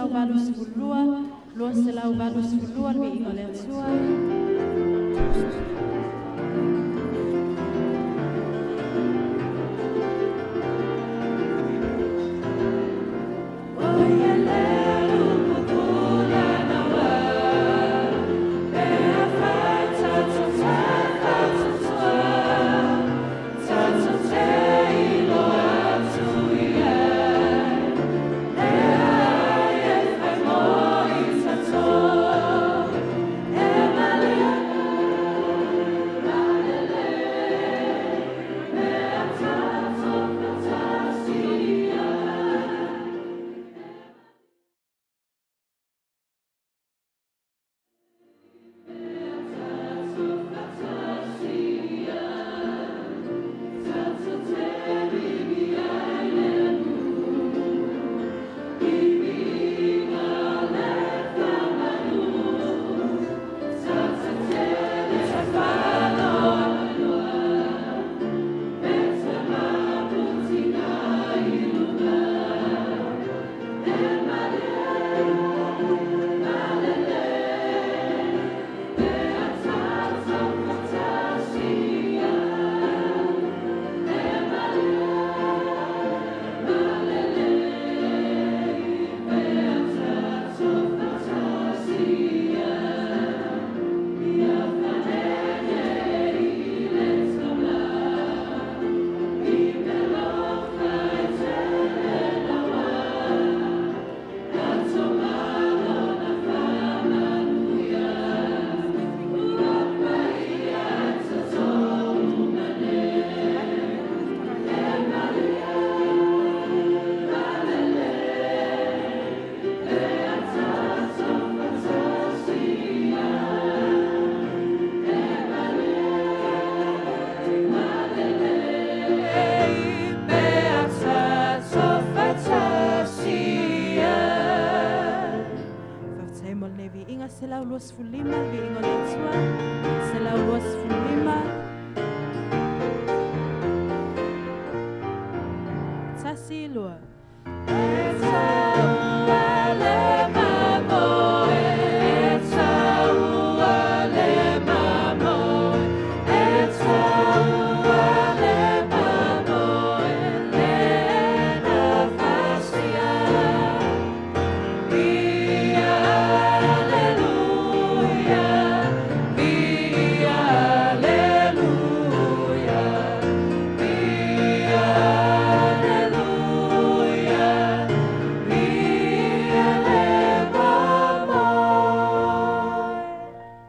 282, 282 le viiga o le Atua. Faafetai mo lenei viiga 125, le viiga o le Atua, 125. Tasi, lua.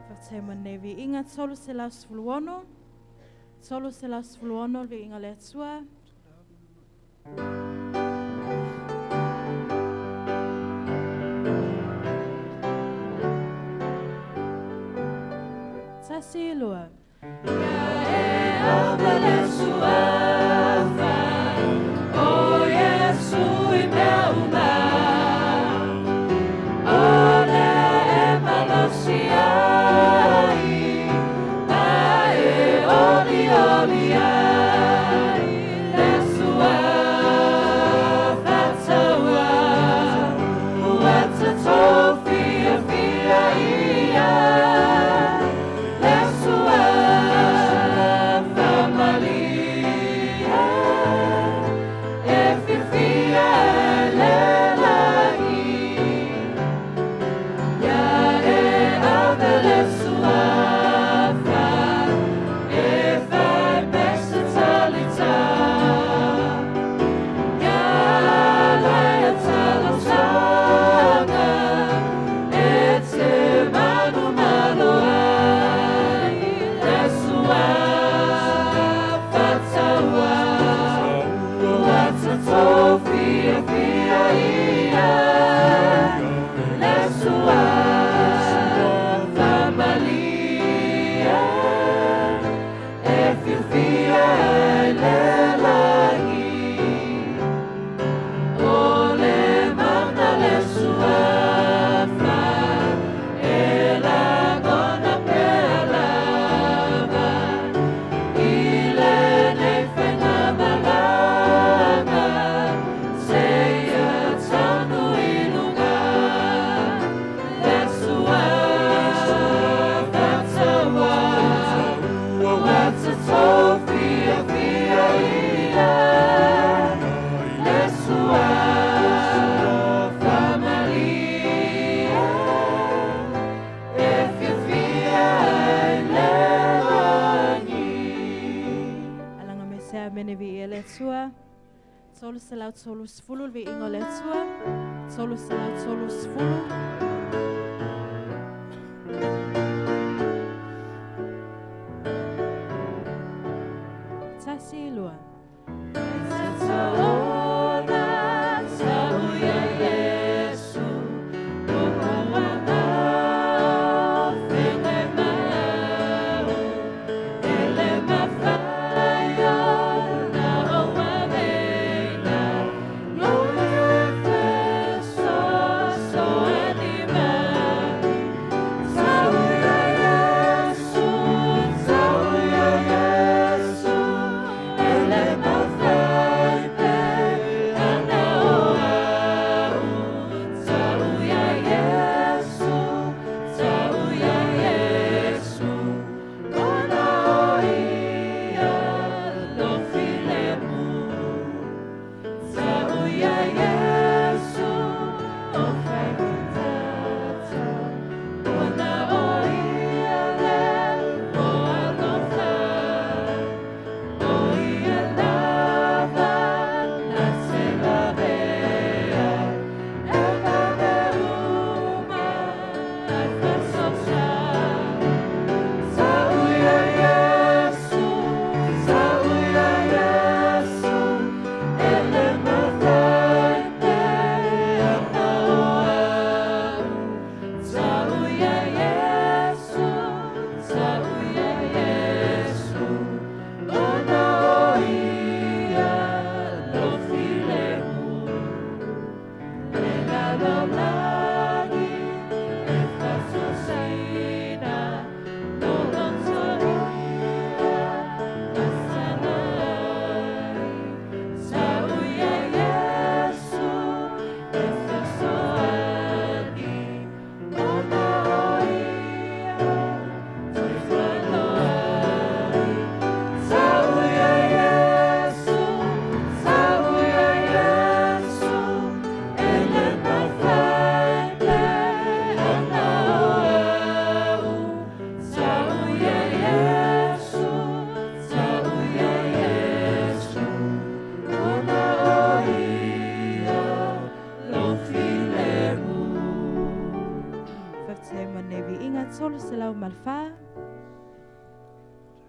Faafetai mo lenei viiga 316, 316 le viiga o le Atua. Tasi, lua. Ia Mene vi le Atua. 330 le viiga o le Atua. 330. Tasi lua.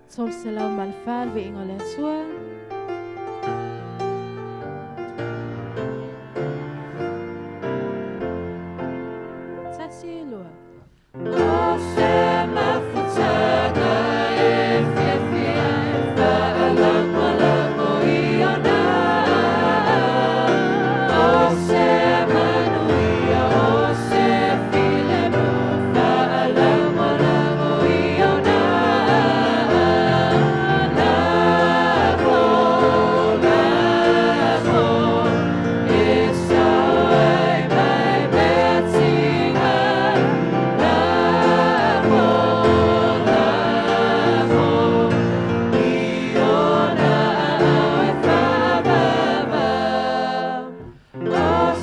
304 le viiga o le Atua. Tasi lua. O se mafutaga e fiafia e faalagolago i ona O se manuia o se filemu faalagolago i ona Lako, lako, e sao ai mai meatiga. Lako, lako, i ona aao e faavavau. O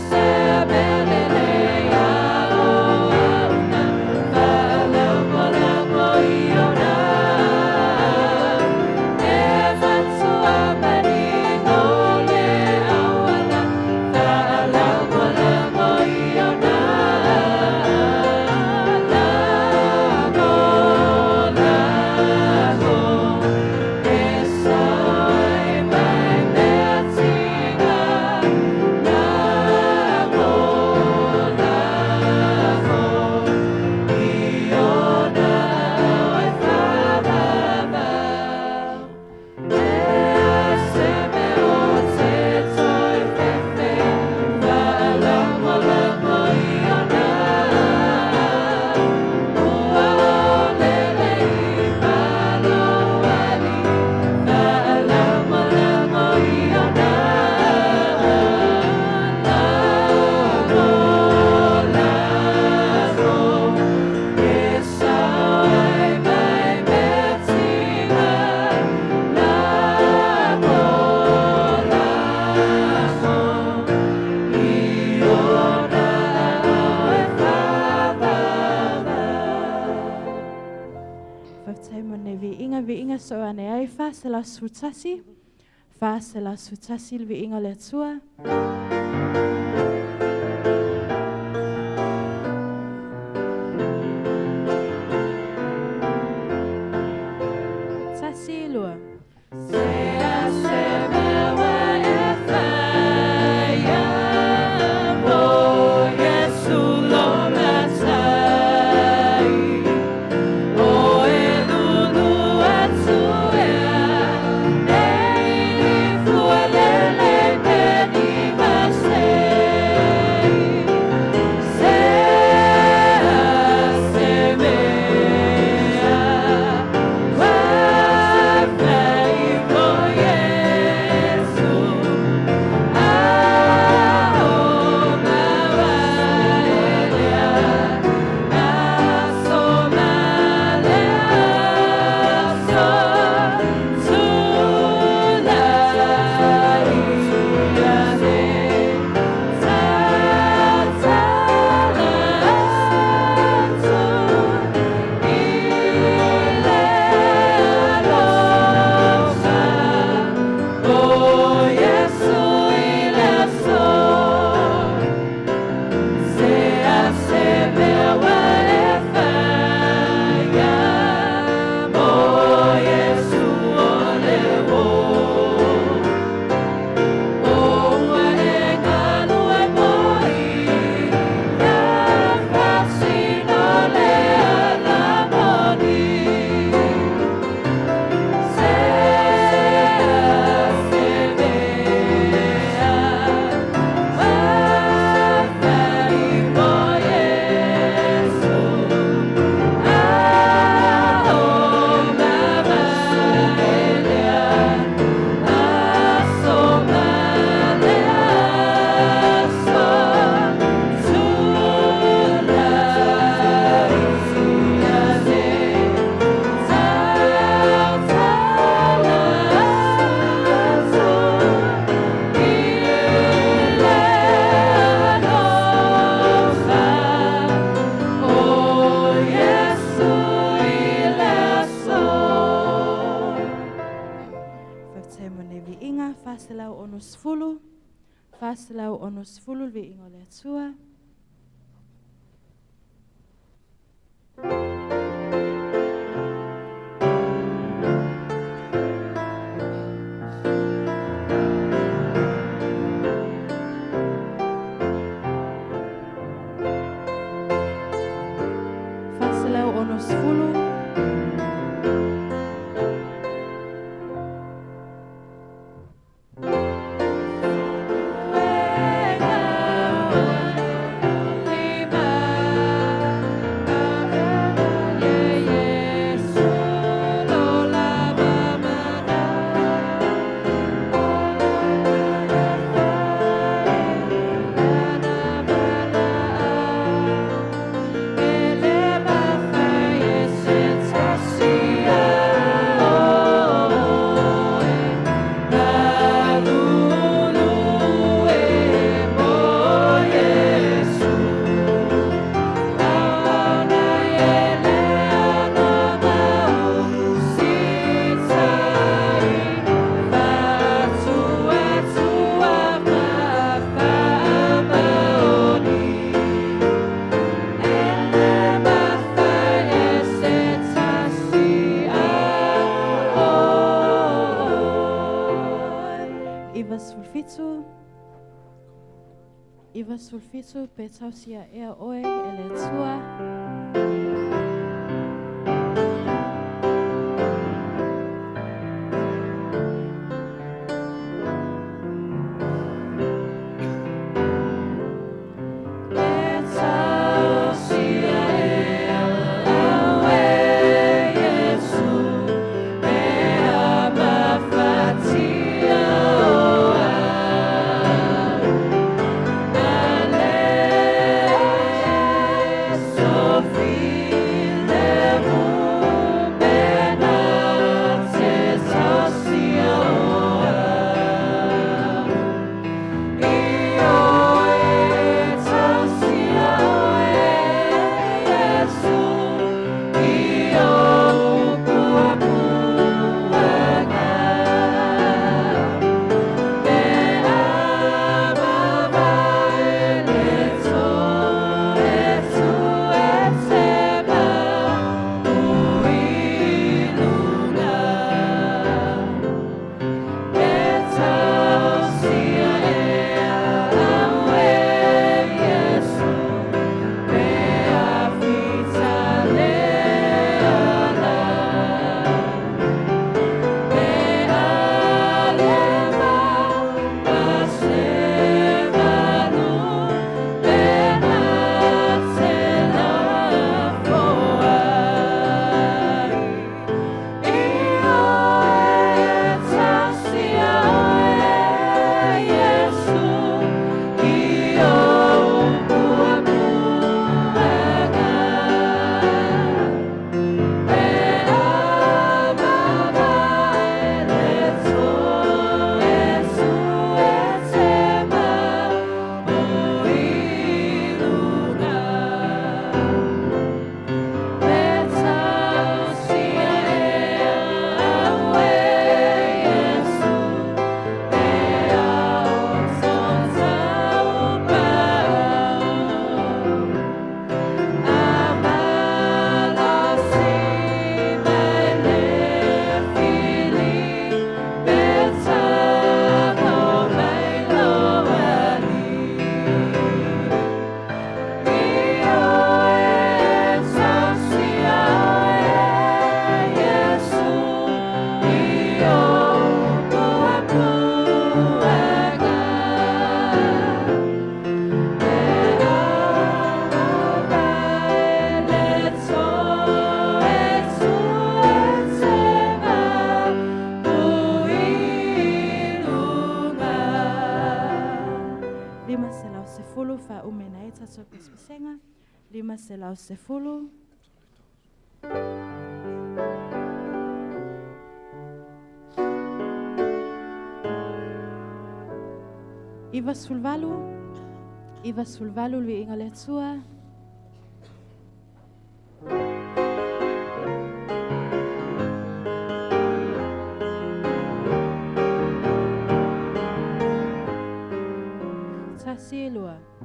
se mea lelei a o auna, faalagolago i ona E fatua manino le auala, faalagolago i ona Lako, lako, e sao ai mai meatiga. Lako, lako, i ona aao e faavavau. E se mea o te toe fefe, faalagolago i ona Ua olele i malo alii, faalagolago i ona Lako, lako, e sao ai mai meatiga. Lako, lako, i ona aao e faavavau. Faafetai mo le viiga, viiga soa ane ai, 411. 411 le viiga o le Atua. Tasi lua. Faafetai mo nei viiga, 460, 460 le viiga o le Atua. 460. 97 pe tausia ea oe e le Atua. Sophie. vasega 510. 98, 98 le viiga o le Atua. 1, 2.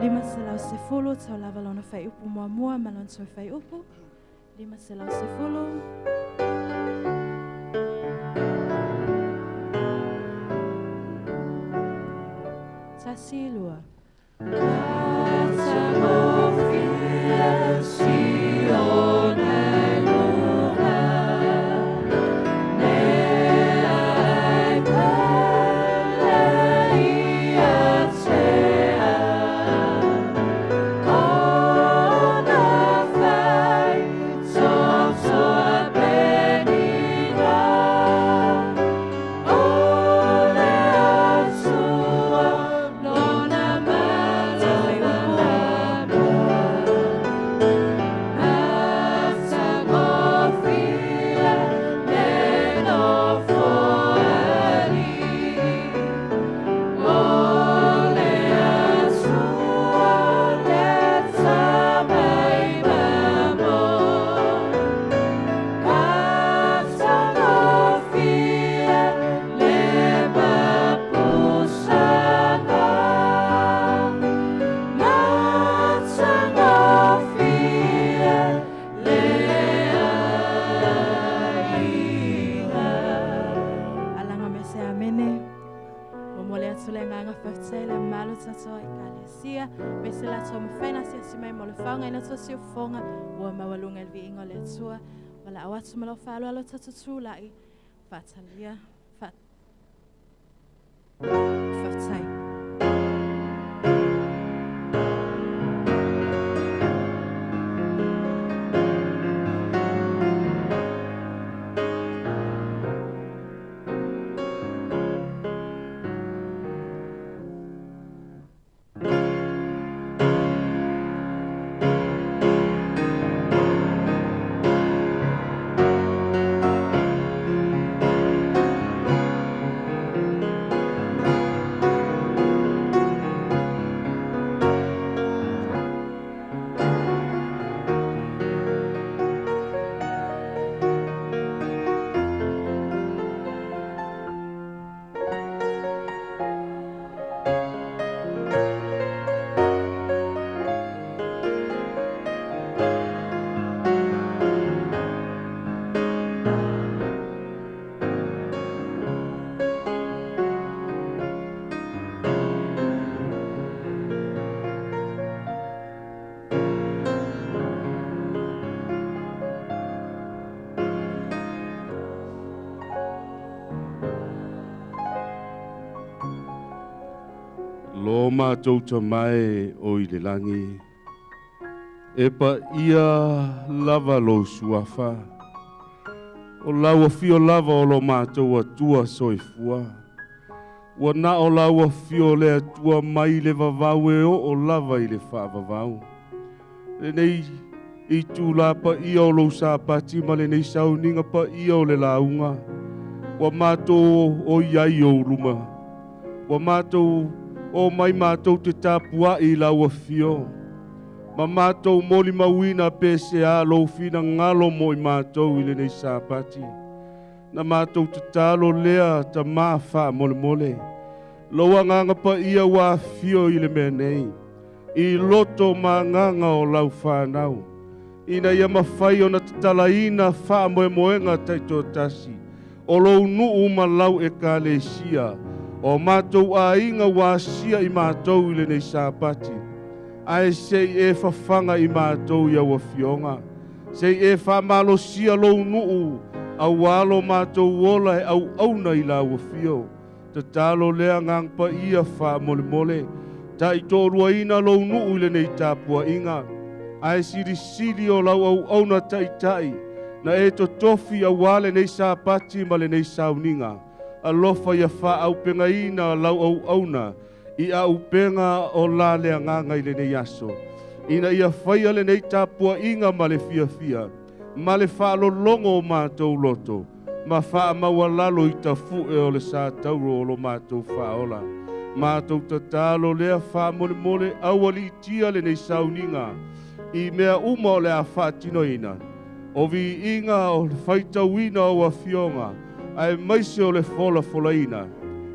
510 taulava lona faiupu muamua ma lona toe faiupu. 510. 1, 2. se latou mafai ona asiasi mai mo le faaaogaina o le siufofoga ua maualuga i le viiga o le Atua. Valaau atu ma lou faaaloalo tatou tulai faatalia fa faafetai. Lo mātou tamae o i le langi, e pa ia lava lo suafa, o lau afio lava o lo mātou atua soifua. Ua na o lau afio le atua mai le vavau e o o lava i le whaavavau. Le nei i tū la pa ia o lou sapati ma le nei sauninga pa ia o le launga. Ua mātou o iai o uluma. Ua mātou o mai mātou te tāpua i lau afio. Ma mātou moli mauina pe se a lou fina ngalo mo i mātou i le nei sapati. Na mātou te talo lea ta mā wha mole mole. Lau anganga pa ia ua afio i le mea nei. I loto manganga o lau whanau. Ina ia mawhai o na tatalaina wha moe moenga taito tasi. O lou nuu ma lau e ka le sia. O mātou a inga wā sia i mātou i le nei sapati. Ae sei e whawhanga i mātou i aua fionga. Sei e whamalo sia lou nuu au alo mātou ola e au auna i la ua fio. Tatalo lea ngang pa ia wha mole mole. Ta i tōrua ina lou nuu i le nei tāpua inga. Ae siri siri o lau au auna tai tai. Na e totofi au ale nei sapati ma le nei sauninga. Alofa ia wha au penga ina lau au auna. I au penga o la lea nganga i le nei aso. Ina ia whaia le nei tāpua inga ma le fia fia. Ma le whaalolongo o mātou loto. Ma wha maualalo i tafu e o le sa tauro o lo mātou whaola. Mātou tatalo lea wha mole mole awali tia le nei sauninga. I mea uma o le a whaatinoina. O vi inga o le whaitauina o afionga. Ae maise o le fola folaina.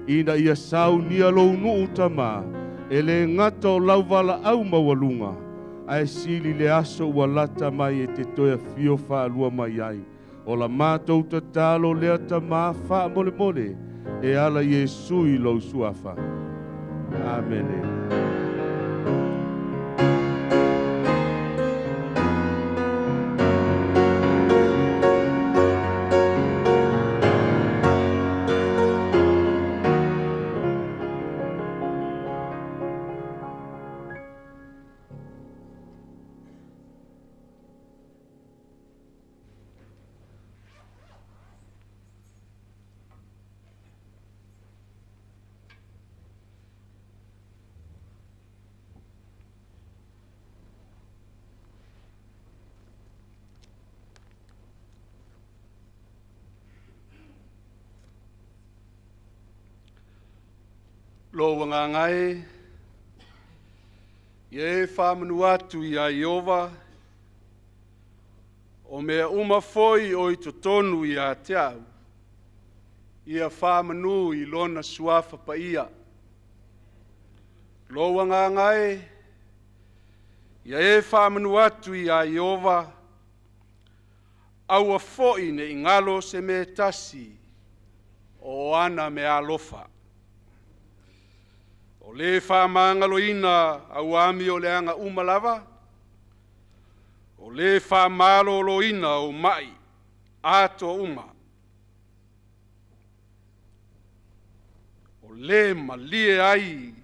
Ina ia saunia lou nuu tama. E le ngata o lauvala au maualunga. Ae sili le aso ua lata mai e te toea fio whaalua mai ai. O la mātou tatalo lea tama wha mole mole. E ala Iesu i lou suafa. Amene. Lo wangangai, ye whamanu atu i a Iova, o mea uma foi o i totonu i a te au, ia whamanu i lona suafa pa ia. Lo wangangai, ia e whamanu atu i a Iova, aua foi ne ingalo se me tasi, o ana me alofa. O lē faamagaloina au amioleaga uma lava, o lē faamaloloina ou ma'i atoa uma. O lē malie ai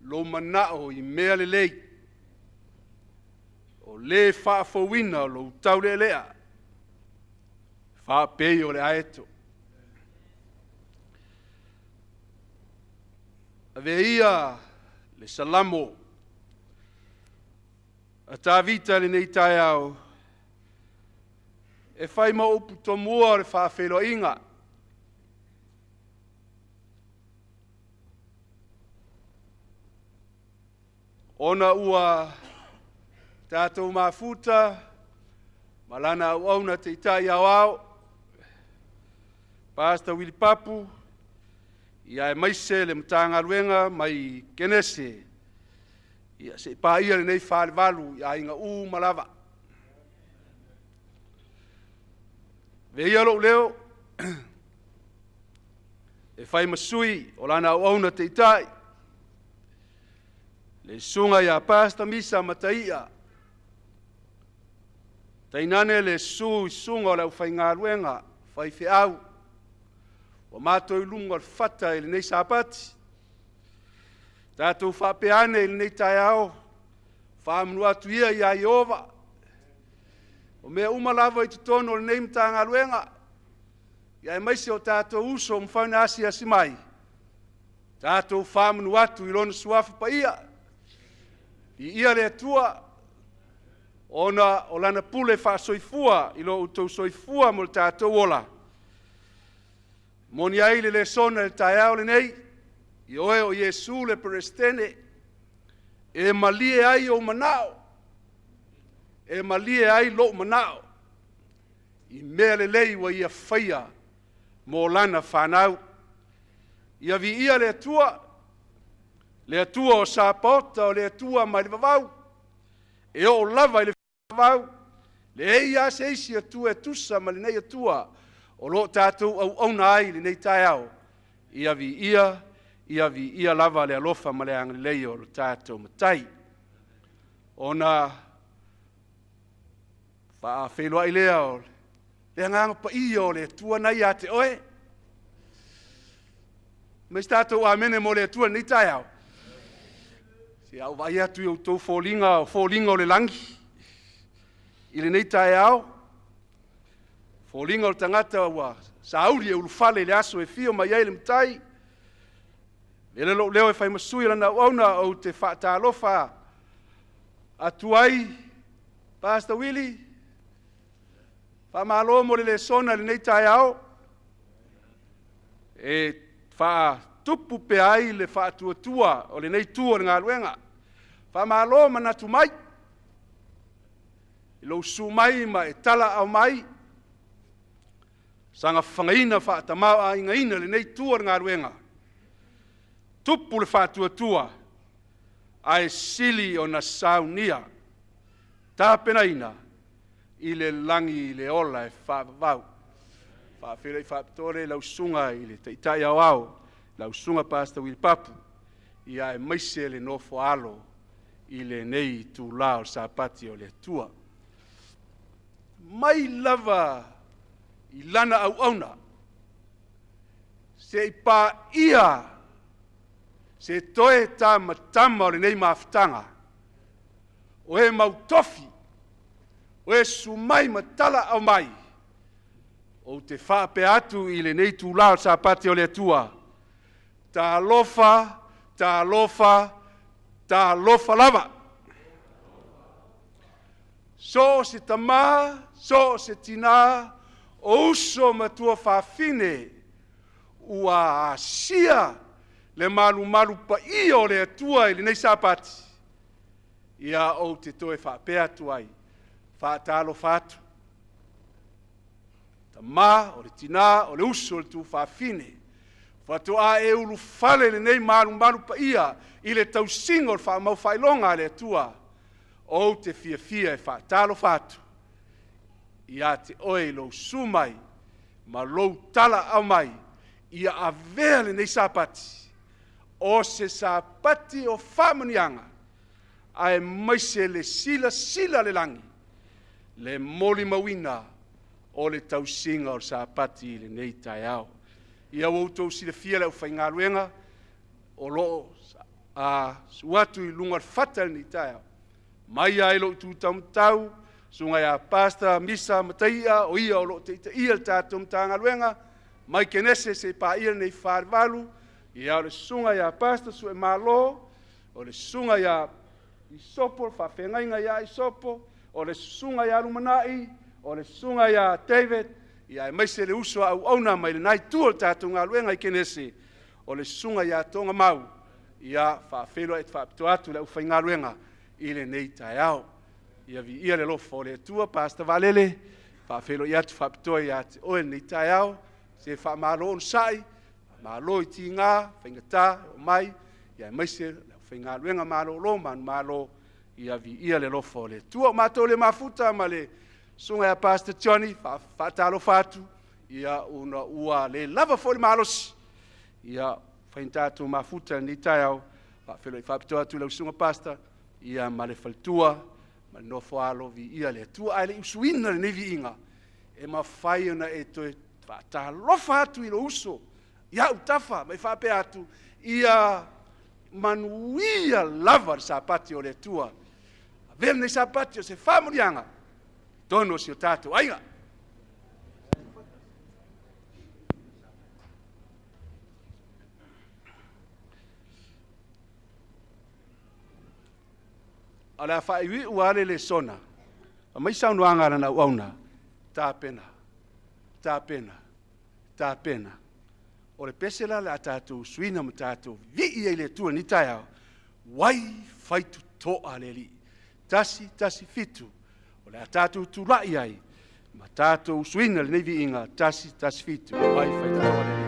lou manao i mea lelei, o lē faafouina lou taulealea, faapei o le aeto. Avea ia le Salamo a Tavita i lenei taeao e fai ma upu tomua o le faafeiloaiga. Ona ua tatou mafuta ma lana auauna taitai aoao, Pastor Willy Papu, ia aemaise le Matagaluega mai Kenese, ia se i paia lenei falevalu i aiga uma lava. Avea ia lou leo e fai ma sui o lana auauna taitai, le susuga ia Pastor Misa Mataia, tainane le susu i susuga o le aufaigaluega faifeau ua matou i luga o le fata i lenei Sapati. Tatou faapea ane i lenei taeao, faamanu atu ia ia Ieova, o mea uma lava i totonu o lenei Matagaluega, aemaise o tatou uso ua mafai ona asiasi mai, tatou faamanu atu i Lona Suafa Paia. Viia le Atua, ona o Lana pule faasoifua i lo outou soifua ma lo tatou ola. E moni ai le lesona i le taeao lenei, ioe o Iesu le Peresetene, e malie ai ou manao, e malie ai lou manao i mea lelei ua Ia faia mo Lana fanau. Ia viia le Atua, le Atua o Sapaota, o le Atua mai le vavau, e oo lava i le faavavau. Leai lava se isi Atua e tusa ma lenei Atua o lo o tatou auauna ai i lenei taeao. Ia viia, ia viia lava le alofa ma le agalelei o lo tatou Matai. Ona faafeiloai lea o le Agaga Paia o le Atua na ia te oe. Fai mai se tatou amene mo le Atua i lenei taeao. Se a ou vaai atu i outou foliga, o foliga o le lagi i lenei taeao, foliga o le tagata ua sauli e ulufale i le aso e afio mai ai le Matai. E le lou leo e fai ma sui o lana auauna, ou te faatalofa atu ai, Pastor Willie, faamalo mo le lesona i lenei taeao. E faatupu pea ai le faatuatua o lenei itu o le galuega. Faamalo manatu mai i lou susu mai ma e talaaa mai, saga fafagaina faatamaoaigaina lenei itu o le galuega. Tupu le faatuatua, ae sili ona saunia, tapenaina i le lagi i le ola e faavavau. Faafeiloai faapitoa lea i lau susuga i le Taitai Aoao, lau susuga Pastor Willy Papu, ia aemaise le nofo a alo i lenei itula o le Sapati o le Atua. Mai lava i lana auauna, seia paia se toe tamatama o lenei mafutaga, o e mautofi, o e susu mai ma talaaa mai, ou te faapea atu i lenei itula o le Sapati o le Atua, Talofa, talofa, talofa lava. So o se tama, so o se tina, o uso ma tuafafine ua asia le malumalu paia o le Atua i lenei Sapati, ia ou te toe faapea atu ai, faatalofa atu. Tama, o le tina, o le uso, o le tuafafine, faatoa e ulufale i lenei malumalu paia i le tausiga o le faamaufaailoga a le Atua, ou te fiafia e faatalofa atu ia te oe i lou susu mai ma lou talaaao mai ia avea lenei Sapati O se Sapati o faamanuiaga, aemaise le silasila a le lagi, le molimauina o le tausiga o le Sapati i lenei taeao. Ia ua outou silafia le aufaigaluega o lo o susu atu i luga o le fata i lenei taeao, mai lava i lou itu taumatau, susuga ia Pastor Misa Mataia, o ia o lo o taitaia le tatou Matagaluega mai Kenese seia paia le Neifa a le Valu, ia o le susuga ia Pastor Suemalo, o le susuga ia Isopo, le faafeagaiga ia Isopo, o le susuga ia Lumanai, o le susuga ia David, aemaise le uso a auauna mai lena itu o le tatou galuega i Kenese, o le susuga ia Togamau. Ia, e faafeiloai faapitoa atu i le aufaigaluega i lenei taeao. Ia viia le alofa o le Atua. Pastor Vaalele, e faafeiloai atu faapitoa ia te oe i lenei taeao. Se faamalo onosai, faamalo i tiga, faigata e omai, aemaise le aufaigaluega malolo manumalo, ia viia le alofa o le Atua. Ua matou le mafuta ma le susuga ia Pastor Johnny, e faatalofa atu, ona ua le lava foi le malosi, ua mafai ona tatou mafuta i lenei taeao. E faafeiloai faapitoa atu i lau susuga Pastor ma le faletua ma le nofo-a-alo, viia le Atua. Ae le i usuina lenei viiga, e mafai ona e toe faatalofa atu i lou uso i autafa ma e faapea atu, ia manuia lava le Sapati o le Atua. Avea lenei Sapati o se faamanuiaga i totonu o si o tatou aiga. O le a faaiuiu lava le lesona, aumai saunoaga a lana auauna, tapena, tapena, tapena. O le pese la o le a tatou usuina ma tatou vivii ai i le Atua i lenei taeao, uai faitotoa le Alii. 117, o le a tatou tulai ai ma tatou usuina lenei viiga, 117, uai faitotoa le Alii.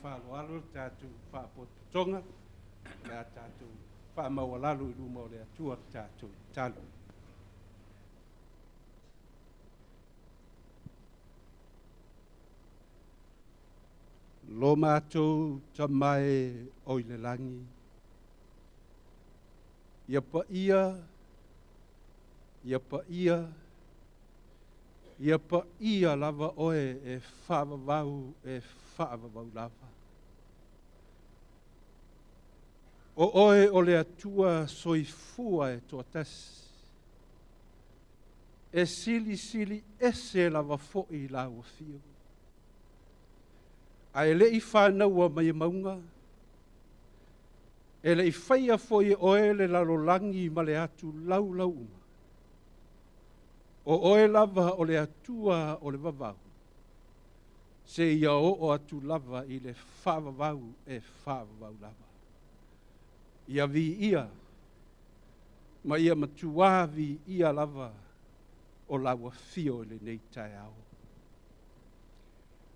faaaloalo le tatou faapotopotoga, o le a tatou faamaualalo i luma o le Atua le tatou tatalo. Lo matou Tama e o i le lagi, ia paia, ia paia, ia paia lava oe e faavavau, e faavavau lava. O oe o le Atua soifua e toatasi, e silisili ese lava fo'i lau afio. Ae le'i whānaua mai e maunga, e le'i whaia foi e oe le lalolagi ma le atu lau lau uma. O oe lava o le Atua o le vavau, se ia oo atu lava i le faavavau e faavavau lava. Ia viia, ma ia matuā viia lava o lau afio i lenei taeao.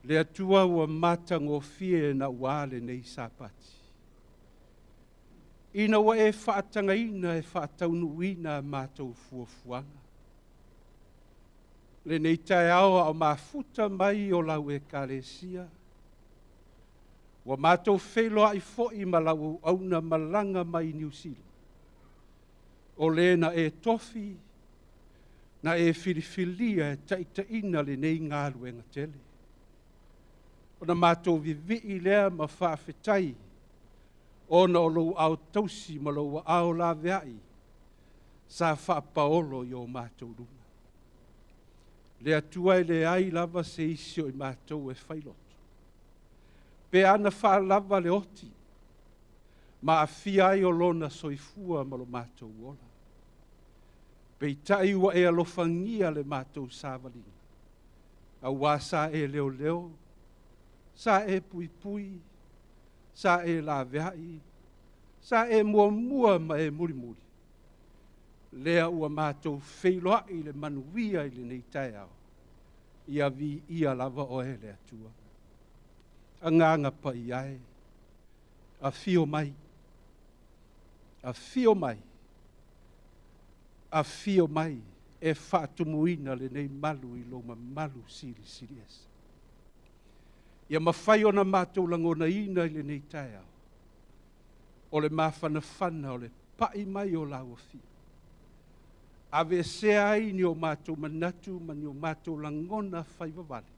Le Atua ua matagofie na ua lenei Sapati. Ina ua e faatagaina e faataunuuina a matou fuafuaga. Lenei taeao a o mafuta mai o lau Ekalesia, ua matou feiloai foi ma lau auauna malaga mai Niu Sila. O le na e tofi, na e filifilia e taitaiina lenei galuega tele. Ona matou vivii lea ma faafetai, ona o lou ao tausi ma lou ao laveai, sa faapaolo i o matou luma. Le Atua e leai lava se isi o i matou e failoto. Pe ana faalava le oti, ma afia ai o lona soifua ma lo matou ola. Peitai ua e alofagia le matou savaliga, auā sa e leoleo, sa e puipui, sa e laveai, sa e muamua ma e mulimuli. Lea ua matou feiloai le manuia i lenei taeao, ia viia lava oe le Atua. Agaga Paia e, afio mai, afio mai, afio mai e faatumuina lenei malu i lou mamalu silisili ese. Ia mafai ona matou lagonaina i lenei taeao, o le mafanafana o le pai mai o lau afio. Aveesea ai ni o matou manatu ma ni o matou lagona faivavale,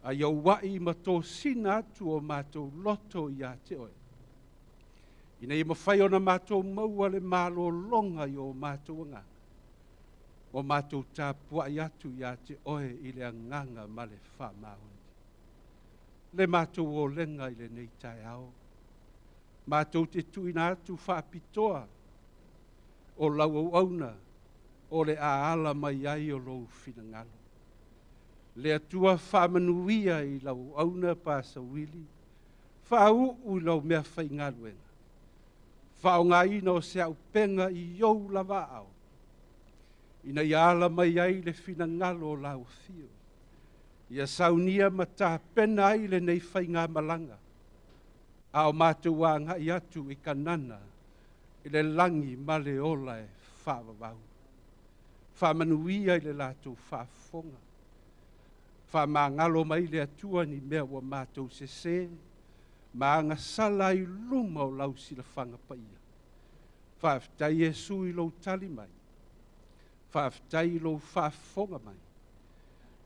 a ia ua'i ma tosina atu o matou loto ia te oe. Ina ia mafai ona matou maua le malologa i o matou agaga, o matou tapuai atu ia te oe i le agaga ma le faamaoni. Le matou olega i lenei taeao, matou te tuuina atu faapitoa o lau auauna o le a ala mai ai o lou finagalo. Le Atua faamanuia i lau auauna Pasawili, faauu i lau mea faigaluega, faaaogaina o se auupega i ou lava aao, ina ia ala mai ai le finagalo o lau afio. Ia saunia ma tapena ai lenei faigamalaga, a o matou agai atu i Kanana, i le lagi ma le ola e faavavau. Faamanuia i le latou faafofoga. Faamagalo mai le Atua ni mea ua matou sesē, ma agasala ai luma o lau silafaga paia. Faafetai Iesu i lou tali mai. Faafetai i lou faafofoga mai.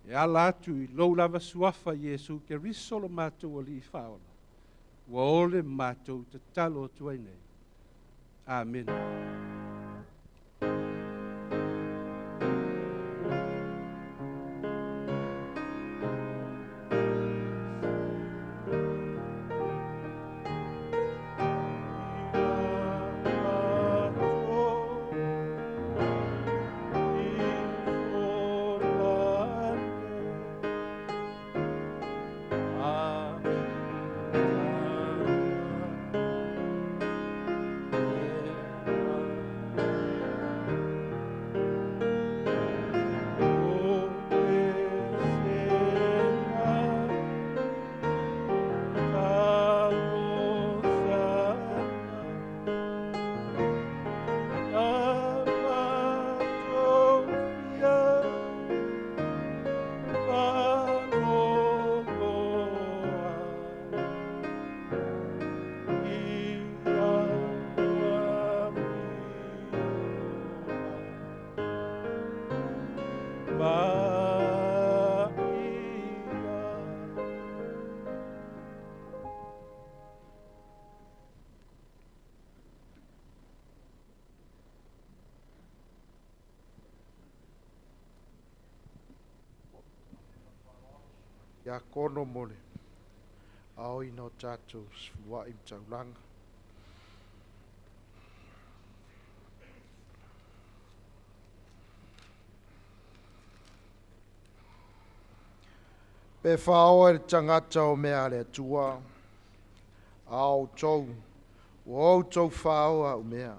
E ala atu i lou lava suafa Iesu Keriso lo matou Alii faaola, ua ole matou tatalo atu ai nei. Amene. Amen. Paia. Ia kono mo le aoina o tatou sefuluai ma taulaga. Pe faaoa e le tagata o mea a le Atua, a o outou, ua outou faaoa au mea.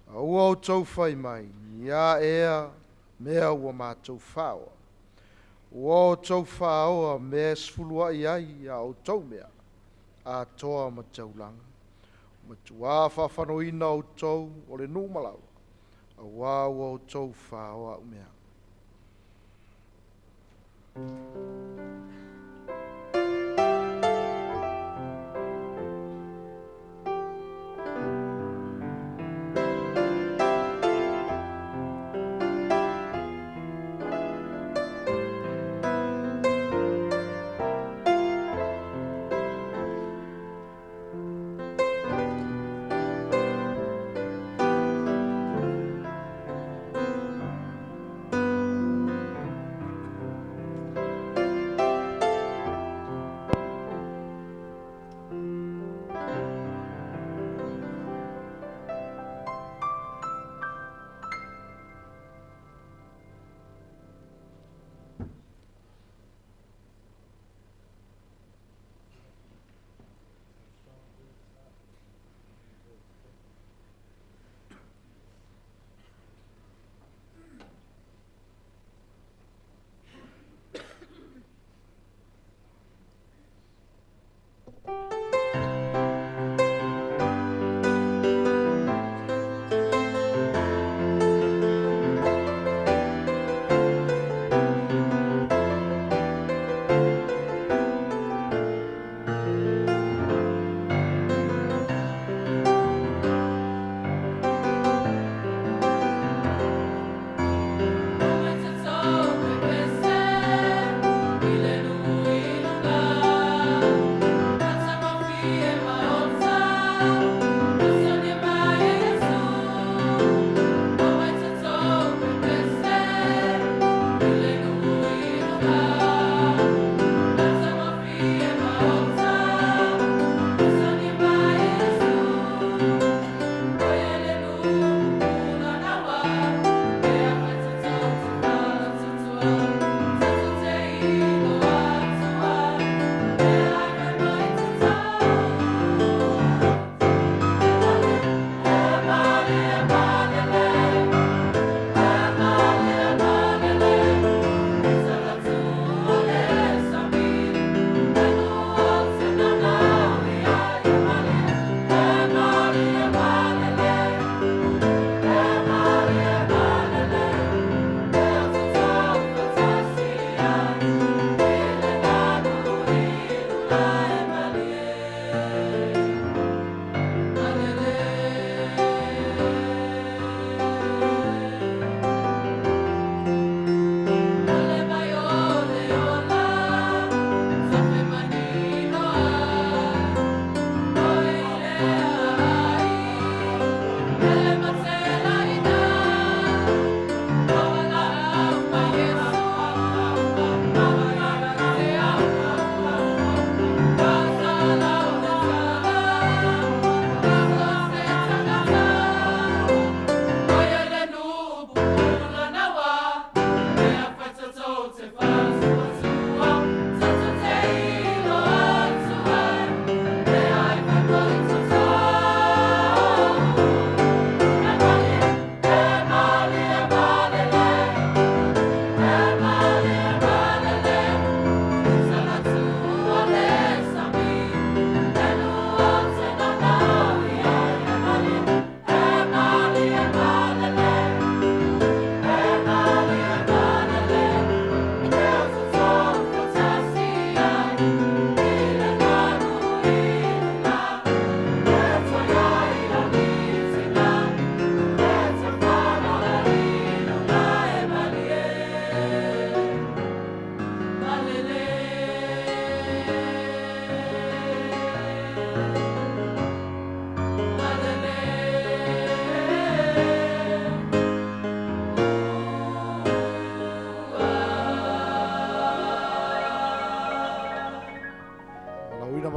A ua outou fai mai, ia ea mea ua matou faaoa. Ua outou faaoa mea e sefuluai ai a outou mea, atoa ma taulaga. Ua matuā faafanoina outou o le nuu ma laua, auā ua outou faaoa au mea.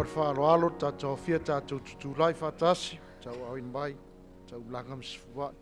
le faaaloalo tatou aofia tatou tutulai faatasi tauaaoina mai taulaga ma sefuva'i.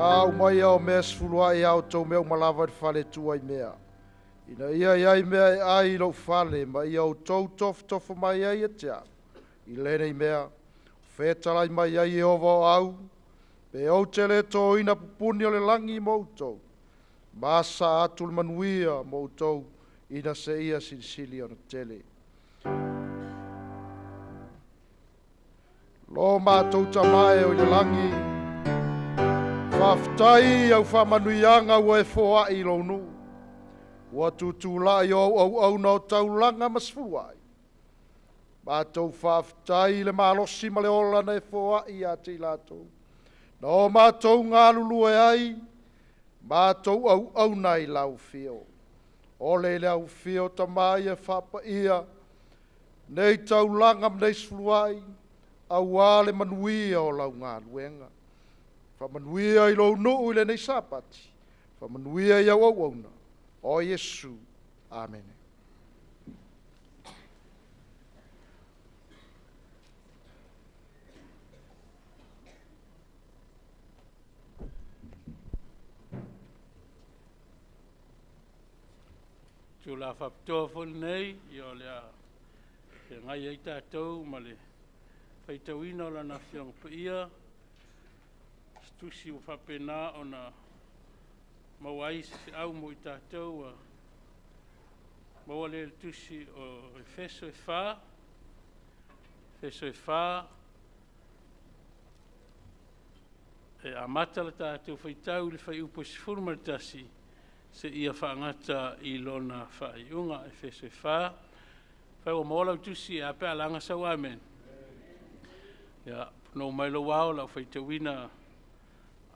Na aumaia o mea sefuluai a outou mea uma lava i le faletua i mea, ina ia iai mea e ai i lou fale, ma ia outou tofotofo mai ai ia te a'u i lenei mea. Fetalai mai ai Ieova o au, pe ou te le toina pupuni o le lagi mo outou, ma sa atu le manuia mo outou, ina se ia silisili ona tele. Lo matou tamae o i le lagi, faafetai au faamanuiaga ua e foai i lou nuu, ua tutulai o au auauna o taulaga ma sefuluai. Matou faafetai i le malosi ma le ola na e foai ia te i latou, na o matou galulue ai, matou auauna ai i lau afio. Ole i le aufio tama ia faapaia, nei taulaga ma nei sefuluai, auā le manuia o lau galuega. Faamanuia i lou nuu i lenei Sapati, faamanuia i au auauna, o Iesu. Amene. Tula faapitoa foi lenei, ia o le a feagai ai tatou ma le faitauina o Lana Afioga Paia, se tusi ua faapena ona maua ai se feau mo i tatou ua maua lea i le tusi o Efeso e 4, Efeso e 4, e amata le tatou faitau i le fuaiupu e 11 seia faagata i lona faaiuga. Efeso e 4. Afai ua maua lau tusi, e a pe a laga sau amene. Ia, panou mai lou ao o le a ou faitauina.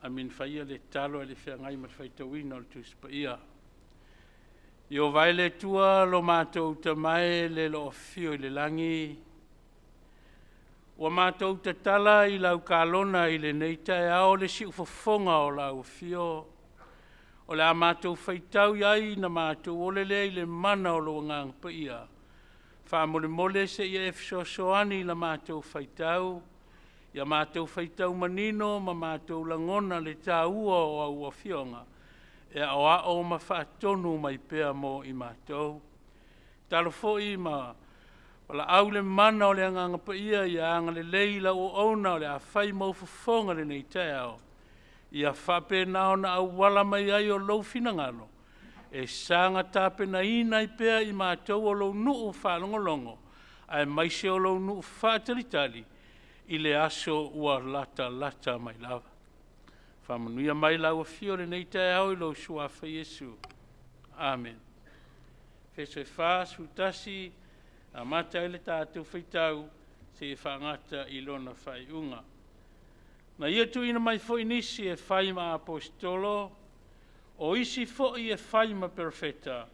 Amini faia le tatalo ae le i feagai ma le faitauina o le Tusi Paia. Ieova e le Atua lo matou Tama e le o afio i le lagi, ua matou tatala i lau kalona i lenei taeao le siufofoga o lau afio, o le a matou faitau ai na matou ole lea i le mana o lou Agaga Paia. Faamolemole seia e fesoasoani i la matou faitau, ia matou faitau manino ma matou lagona le taua o au Afioga e aoao ma faatonu mai pea mo i matou. Tatalo foi ma valaau le mana o le Agaga Paia ia agalelei i lau auauna o le a fai ma ou fofoga i lenei taeao, ia faapena ona auala mai ai o lou finagalo e saga tapenaina ai pea i matou o lou nuu faalogologo aemaise o lou nuu faatalitali i le aso ua latalata mai lava. Faamanuia mai lau Afio i lenei taeao i lou Suafa Iesu. Amene. Efeso 4, 11, amata ai le tatou faitau seia faagata i lona faaiuga. Na ia tuuina mai foi nisi e fai ma Aposetolo, o isi foi e fai ma Perofeta,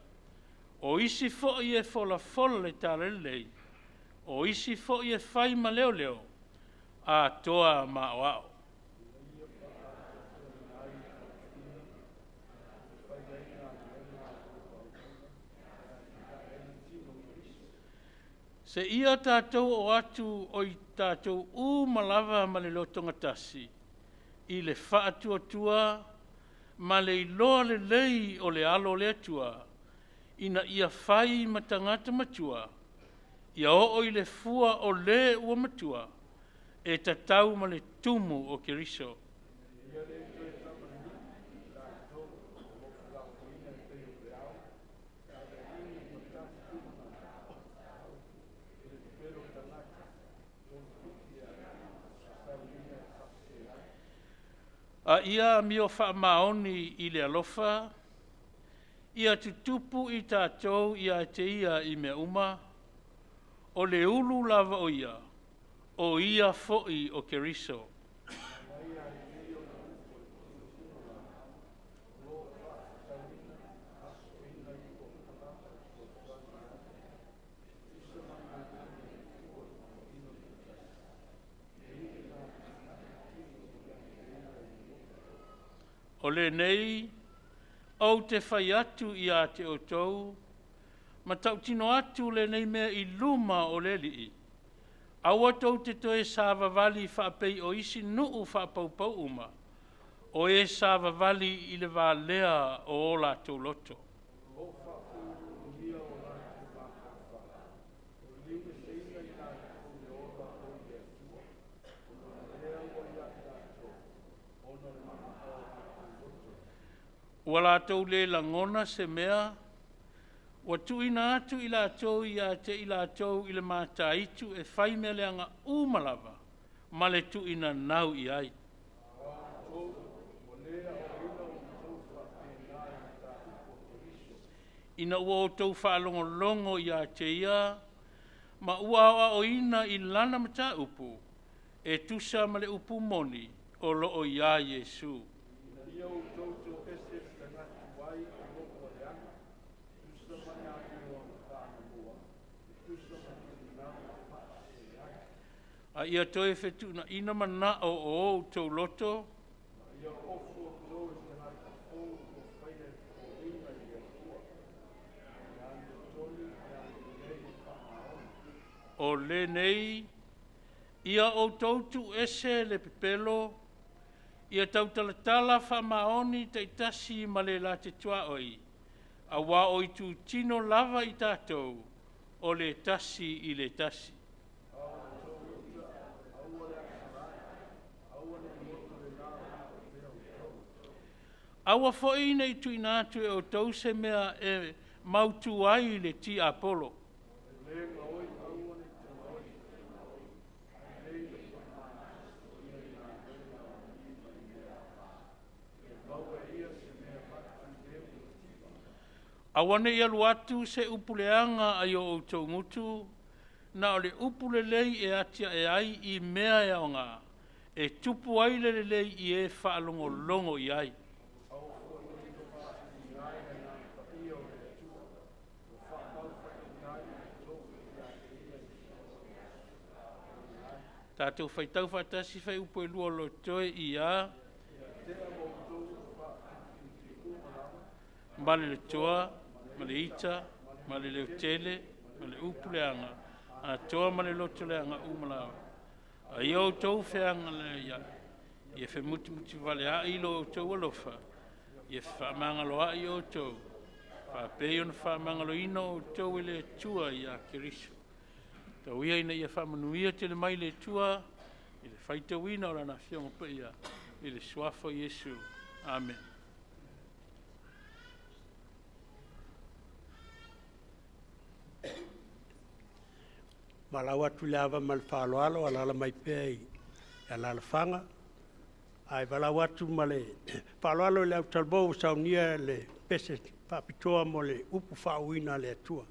o isi foi e folafola le Talalelei, o isi foi e fai ma leoleo, atoa ma aoao. Seia tatou oo atu o i tatou uma lava ma le lotogatasi i le faatuatua ma le iloa lelei o le Alo o le Atua, ina ia fai ma tagata matua, ia oo i le fua o le ua matua, e tatau ma le tumu o Keriso. A ia amio faamaoni i le alofa. Ia tutupu i tatou ia te ia i mea uma, o le ulu lava o ia, o ia fo'i o Keriso. O lenei, ou te fai atu ia te outou, ma tautino atu lenei mea i luma o le Alii, aua tou te toe savavali faapei o isi nuu faapaupau uma, o e savavali i le valea o o latou loto. Ua latou le lagona se mea, ua tuuina atu i latou ia te i latou i le mataitu e fai mea leaga uma lava, ma le tuuina nau i ai. Ina ua outou faalogologo ia te ia, ma ua aoaoina i lana mataupu, e tusa ma le upu moni o loo iā Iesu. A ia toe fetuunaiina manao o outou loto, o lenei, ia outou tuuese le pepelo, ia tautalatala faamaoni taitasi ma le la te tuaoi, auā o itutino lava i tatou, o le tasi i le tasi. Aua foi ne i tuuina atu e outou se mea e mautu ai le tiapolo. Aua ne i alu atu se upu leaga ai o outou gutu, na o le upu lelei e atiae ai i mea e aoga, e tupu ai le lelei i e faalogologo i ai. Tatou faitau faatasi fuaiupu e 2 o lo o totoe i a, ma le toa, ma le ita, ma le leotele, ma le upu leaga, atoa ma le loto leaga uma lava. A ia outou feagalaiai, ia femutimutivaleai lo outou alofa, ia fefaamagaloai outou, faapei ona faamagaloina outou e le Atua ia Keriso. Tau ia ina ia faamanuia tele mai le Atua i le faitauina o Lana Afioga Paia i le Suafa o Iesu. Amene. Valaau atu i le ava ma le faaaloalo, alaala mai pea i alaalafaga. Ae valaau atu ma le faaaloalo i le autalavou ua saunia le pese faapitoa mo le upu faauuina a le Atua.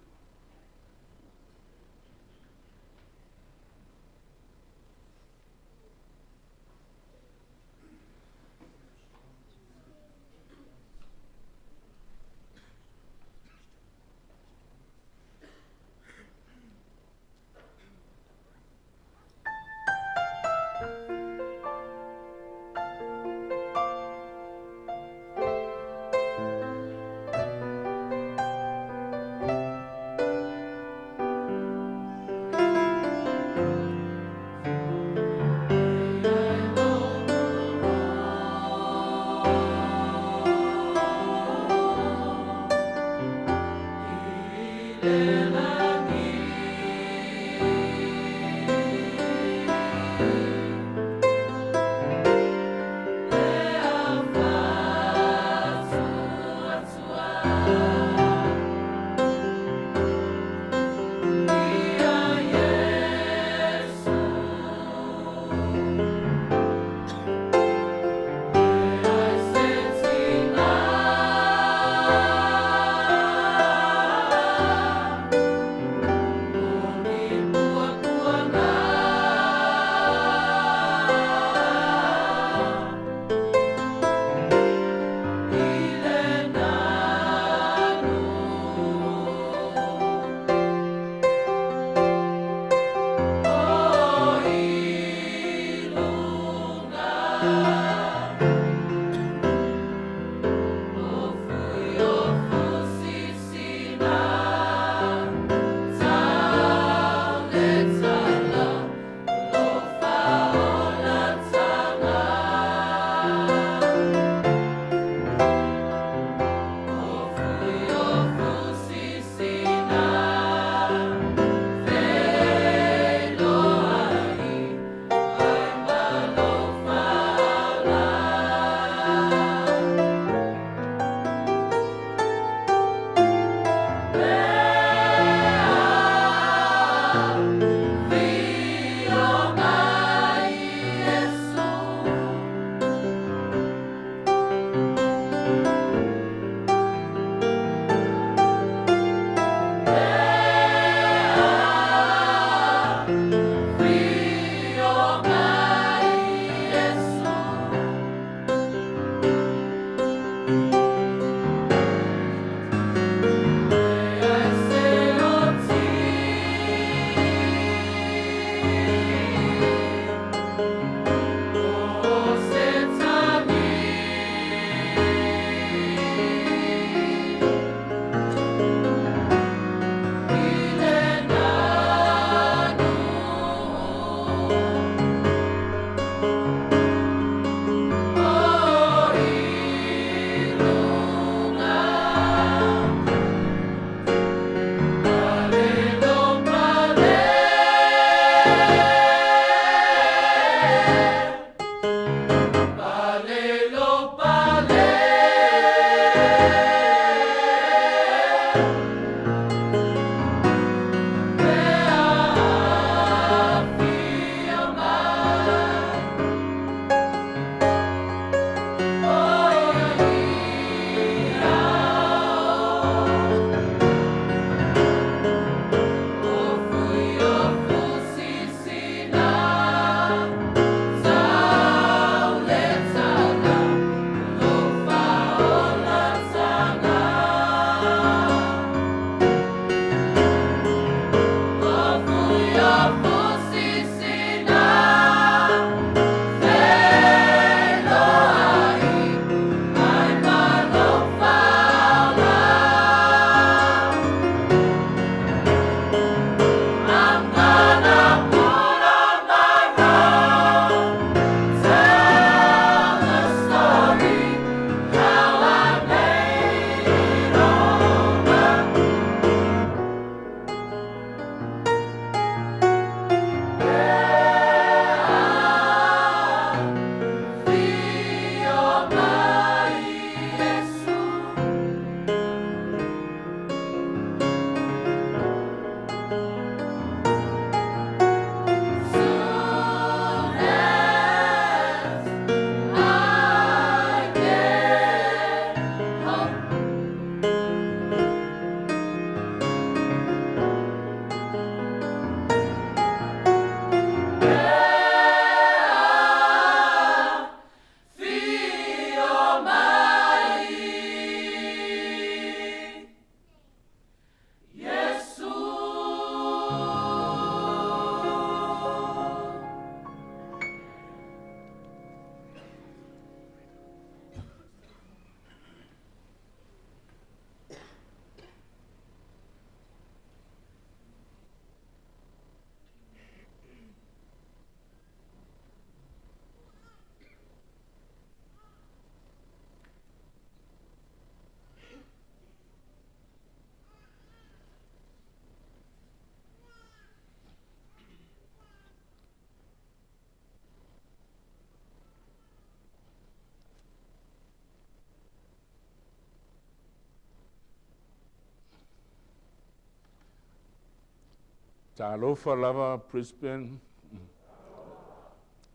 Talofa lava Brisbane.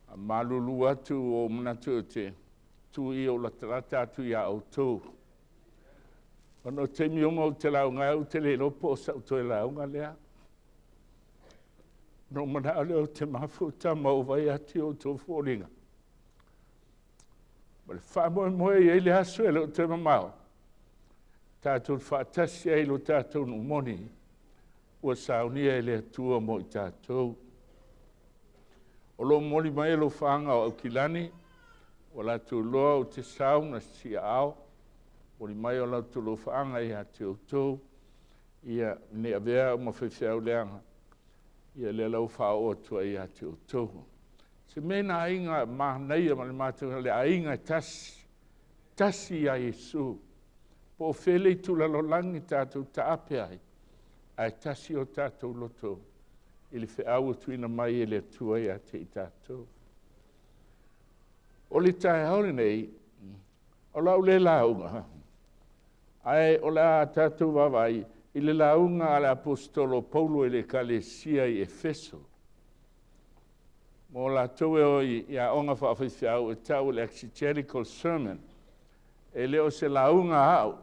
A malulu atu o manatu o te tu i o latalata atu ia outou. Ona o taimi uma o te lauga ai, ou te le iloa po o sau toe lauga lea. Na ou manao lea ou te mafuta ma ou vaai atu i o outou foliga. Ma le faamoemoe e i ai le aso e le o toe mamao, tatou faatasi ai i lo tatou nuu moni ua saunia e le Atua mo i tatou. O lo o momoli mai alofaaga o Aukilani, ua latou iloa ou te sau na siaao, momoli mai o latou alofaaga ia te outou, ia ne i avea au ma faifeau leaga, ia lea la ua faaoo atu ai ia te outou. Se mea na aiga manaia ma le matou le aiga e tasi, tasi ia Iesu. Po o fea le itu lalolagi tatou taape ai, ae tasi o tatou loto i le feau ua tuuina mai e le Atua ia te i tatou. O le taeao lenei, o lau le lauga, ae o le a tatou vaavaai i le lauga a le Aposetolo Paulo i le Ekalesia i Efeso. Mo latou e o i aoga faafaifeau e tau o le exegetical sermon. E le o se lauga a au,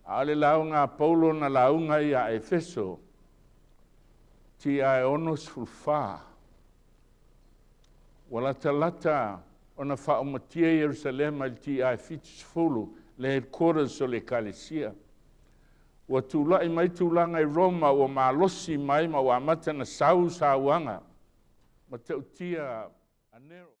a o le lauga a Paulo na lauga ia Efeso, TI 64. Ua latalata ona faaumatia Ierusalema i le TI 70, le headquarters o le Ekalesia. Ua tulai mai tulaga i Roma ua malosi mai ma ua amata ona sau sauaga matautia a Nero.